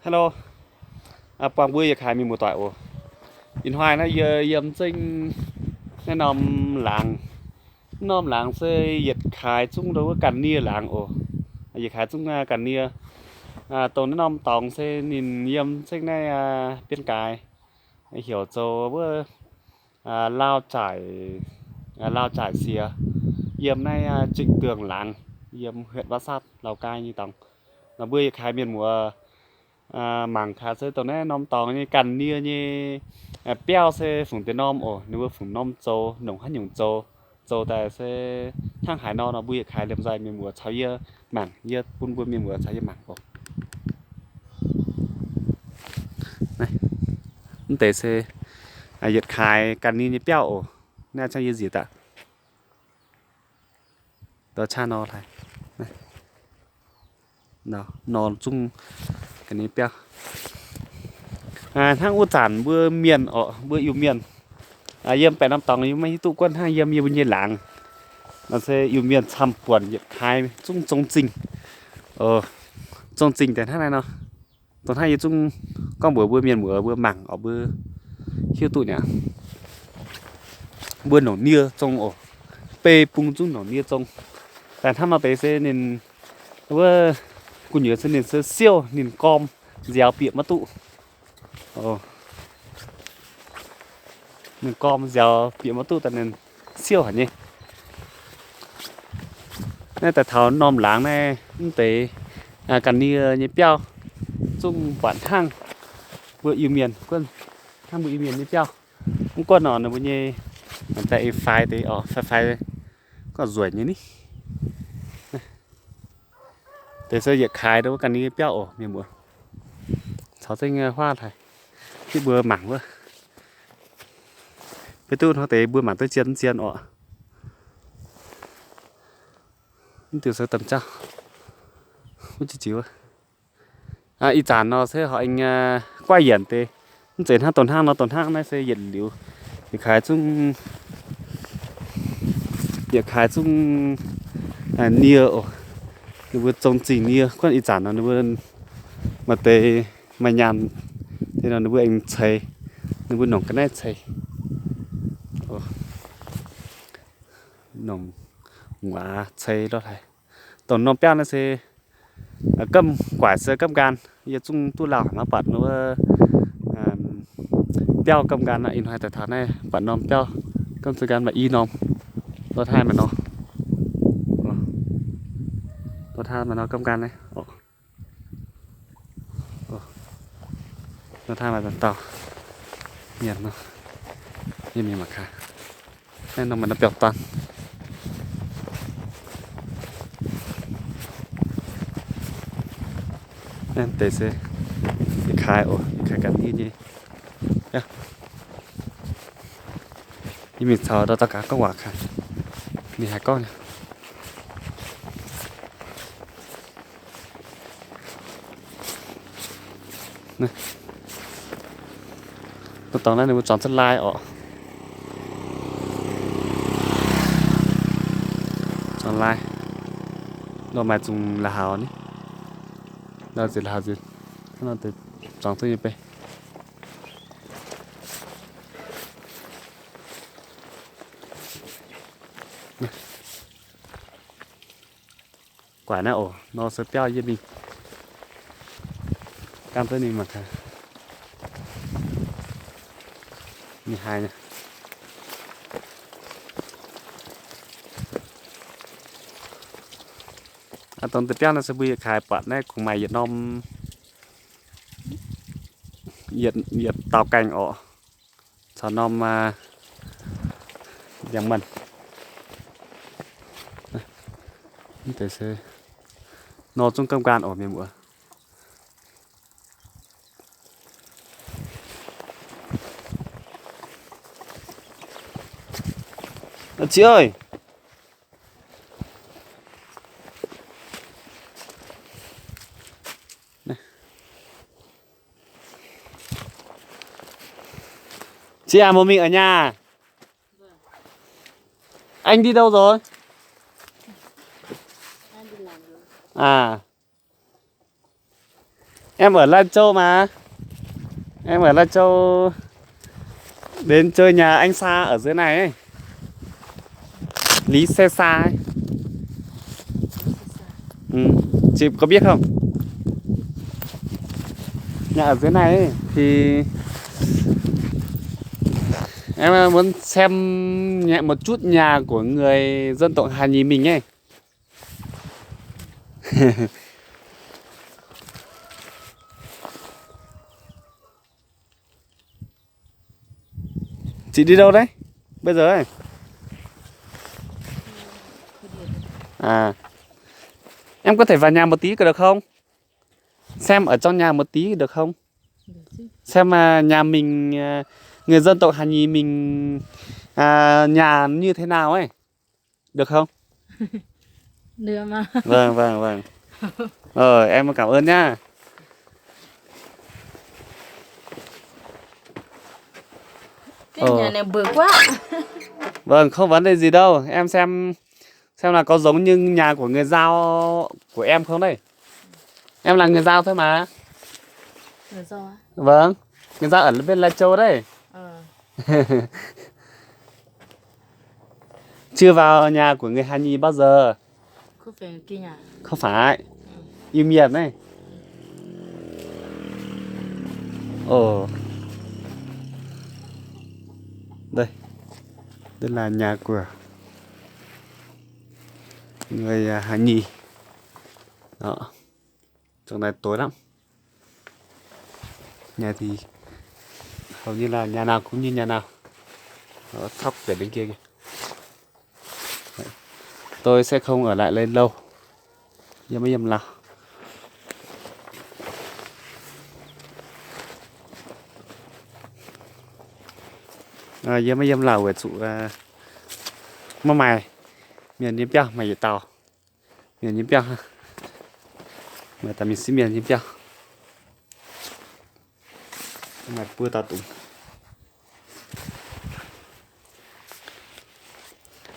Hello, buangh mbuo yietc kaaix mienh muoz-doic oc. Ih hnoi naaiv yie yiem zengv naaiv norm laangz. Norm laangz se yietc kaaix zungv ndo wuov ganh nie laangz oc. Yietc kaaix zungv ganh nie. Dongh naaiv norm dorngx se ninh yiem zengv naaiv bienx gaaix, heuc zoux wuov Laauv Zaaic, Laauv Zaaic Siex, yiem naaiv Zingh Duangh laangz, yiem huyện Bát Sát, Lào Cai nyei dorngx. Nor mbuo yietc kaaix mienh muoz mangc kaaix se dongh naaiv norm dorngx nyei ganh nie nyei biauv se fungc deix norm oc. Ninh mbuo fungc norm zoux, nongc haaix nyungc zoux, zoux daaih se hnangv haaix nor nor mbuo yietc kaaix liemh nzoih mienh muoz caux yie mangc, yie bun mbuo mienh muoz caux yie mangc oc. Mv deix se yietc kaaix ganh nie nyei biauv oc. Naaiv zangv yie nziex daaih. Nor zungv ganh nie biauv. Hnangv wuov zanc mbuo mienh oc, mbuo Iu-Mienh yiem baeqc norm dorngx yie maiv hiuv duqv guonv hnangv yiem yie mbuo nyei laangz. Nor se Iu-Mienh camv-buonc yietc kaaix zungv zong zingh. Zong zingh deix hnangv naaiv nor. Dongh hnangv yie zungv gorngv mbuox mbuo mienh muoz mbuo mangc oc, mbuo hiuv duqv niaa. Mbuo nongc nie zong oc. Bei bung zungv nongc nie zong. Daaih hnangv nor deix se ninh wuov gu'nyuoz se ninh se siouv, ninh gorm nziaaux bieqc maiv duqv. Ninh gorm nziaaux bieqc maiv duqv daaih ninh siouv haic nyei. Naaiv daaih taux norm laangz naaiv mv deix ganh nie nyei biauv zungv buatc hnangv mbuo Iu-Mienh, hnangv mbuo Iu-Mienh nyei biauv. Mv guonv nor ninh mbuo nyei daaih faix deix oc, faix faix gorngv nzueic nyei ni. Deix se yietc kaaix ndo wuov ganh nie nyei biauv oc mienh muoz. Caux zengv huaav haic, hitv mbuo mangc wuov. Beiv duqv hnangv deix mbuo mangc duqv zien zien oc. Mv diuh se domh jauv wuov jienv jiez wuov. Ih zanc nor se horpc aengx guaaiv yienc deix. Mv zeiz hnangv dongh hnangv nor, dongh hnangv naaiv se yietc liuz, yietc kaaix zungv, yietc kaaix zungv nie oc. Ninh mbuo zong zingh nie. Guonv ih zanc nor ninh mbuo maaih deix maaih nyaanh deix nor ninh mbuo aengx ceix, ninh mbuo nongc ga'naaiv ceix, nongc nguaaz ceix lorh haic. Dongh norm biauv naaiv se gamh guaaic se gamh nqaang, yie zungv duqv lauh haic maiv buatc wuov biauv gamh nqaang. Ih hnoi daaih taux naaiv buatc norm biauv gamh nqaang maaih i norm. Lo taaih maaih nor, lo taaih maaih nor gamh nqaang naaiv. Lo taaih maaih dauh mienh nor, yie mingh mangc gaax. Naaiv nor maaih norm biauv-dorn. Naaiv deix se yietc kaaix oc, yietc kaaix ganh nie nyei. Yie mingh caux dauh dauh gaax gorngv waac gaax, ninh haaix gorngv nyei. Dongh naaiv ninh mbuo zuangx cuotv lai oc. Zuangx lai. Lo maaih zungh la'haux ni. Lo nziex la'haux nziex, zuangx duqv nyei bei. Guaaic naaiv oc, nor se biauv yie mingh gan duqv ninh mangc gaax. Ninh haaix nyei. Dongh deix biauv naaiv se mbuo yietc kaaix buatc naaiv kungx maaih yietc norm, yietc, yietc dauh gaengh oc. Caux norm ndiangx-manh. Mv deix se nor zungv gamh nqaang oc mienh muoz. Aa, Ziex, Ziex, mbuo mingh aqv nyaah? Anh đi đâu rồi? À. Em ở Lai Châu mà. Em ở Lai Châu. Đến chơi nhà anh Sa ở dưới này ấy. Lý xe xa ấy. Ừ. Chị có biết không? Nhà ở dưới này ấy, thì em muốn xem nhà, một chút nhà của người dân tộc Hà Nhì mình ấy. Chị đi đâu đấy? Bây giờ ấy. À. Em có thể vào nhà một tí được không? Xem ở trong nhà một tí được không? Xem à, nhà mình à, người dân tộc Hà Nhì mình à, nhà như thế nào ấy. Được không? Được mà. Vâng, vâng, vâng. Ờ, em cảm ơn nhá. Cái nhà này bự quá. Vâng, không vấn đề gì đâu. Em xem xem là có giống như nhà của người Dao của em không đây. Em là người Dao thôi mà. Người Dao á? Vâng, người Dao ở bên Lai Châu đây. Ờ. Chưa vào nhà của người Hà Nhì bao giờ. Không phải kia nhỉ? Không phải. Yêu Miền này. Ồ. Đây. Đây là nhà của người à, Hà Nhì. Đó. Trong này tối lắm. Nhà thì hầu như là nhà nào cũng như nhà nào. Đó, thóc để bên kia kìa. Tôi sẽ không ở lại đây lâu. Yiem maiv yiem lauh. Yiem maiv yiem lauh weic zuqc maiv maaih mienh nyei biauv, maaih yietc dauh mienh nyei biauv, maaih daaih mingh siev mienh nyei biauv. Maaih buo dauh dungz.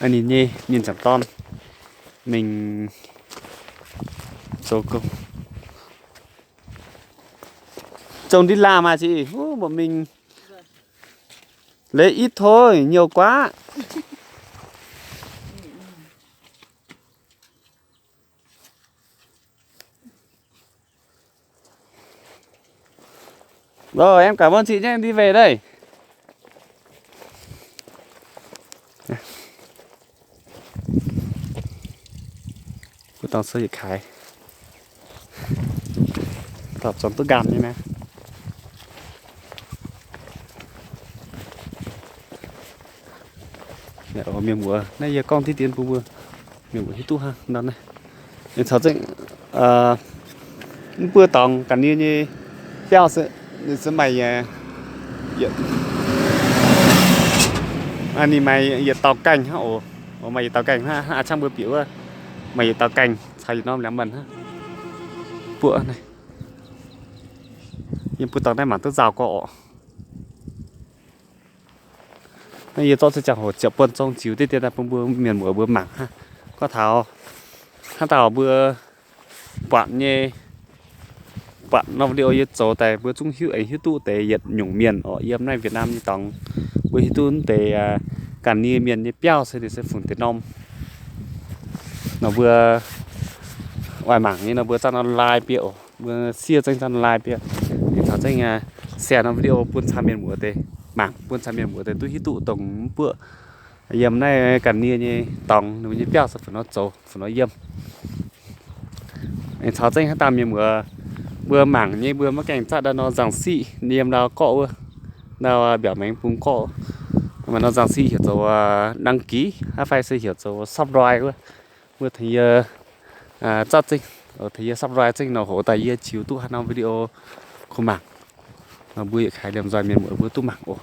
Ninh nyei mienh ziangh dorn mingh zoux gong. Trồng đi làm à chị? Hú, bọn mình lấy ít thôi, nhiều quá. Rồi, em cảm ơn chị nhé, em đi về đây. Mbuo dorh sou yietc kaaix. Dorh zuangx duqv nqaamh nyei naaiv. Mienh muoz, naaiv yie gorngv diqv dien bun mbuo mienh muoz hiuv duqv hnangv nor naaiv. Ninh caux zengv mv buo dorngx ga'ndiev nyei biauv se, ninh se maaih, ninh maaih yietc dauh gaengh hnangv oc. Maaih yietc dauh gaengh hnangv, hnangv a'cangv mbuo bieqc wuov, maaih yietc dauh gaengh caux yietc norm liangx-manh hnangv. Buoqv naaiv, yiem buo dorngx naaiv mangc duqv nzauh gorx oc. Naaiv yie zorqv se ziangh hoc ziepc buonc zong ziux diqv dien daaih bun mbuo mienh muoz mbuo mangc hnangv. Gorngv taux hnangv dauh mbuo buatc nyei, buatc norm video yie zoux daaih mbuo zungv hiuv, aengx hiuv duqv deix yietc nyungc mienh oc. Yiem naaiv Việt Nam nyei dorngx mbuo hiuv duqv deix ga'ndiev mienh nyei biauv se, se fungc deix norm. Nor mbuo oix mangc nyei nor mbuo zaah online bieqc oc. Mbuo siev zengv zaah online bieqc. Ninh caux zengv share norm video bun camv mienh muoz deix mangc, bun camv mienh muoz deix duqv hiuv duqv dongh mv buoqv yiem naaiv ga'ndiev nyei dorngx ninh mbuo nyei biauv se fungc nor zoux, fungc nor yiem. Aengx caux zengv hnangv dangh mienh muoz mbuo mangc nyei mbuo maiv gaengh zaah ndau nor nzangc siqv yiem ndau gorqv wuov, ndau mbiaauc maengx bung gorqv. Maaih nor nzangc siqv heuc zoux đăng ký hnangv fai se heuc zoux subscribe wuov. Mbuo tengx yie zaah zengv, tengx yie subscribe zengv nor hoc daaih yie ziux duqv haaix norm video kungx mangc. Nor mbuo yietc kaaix liemh nzoih mienh muoz mbuo duqv mangc oc.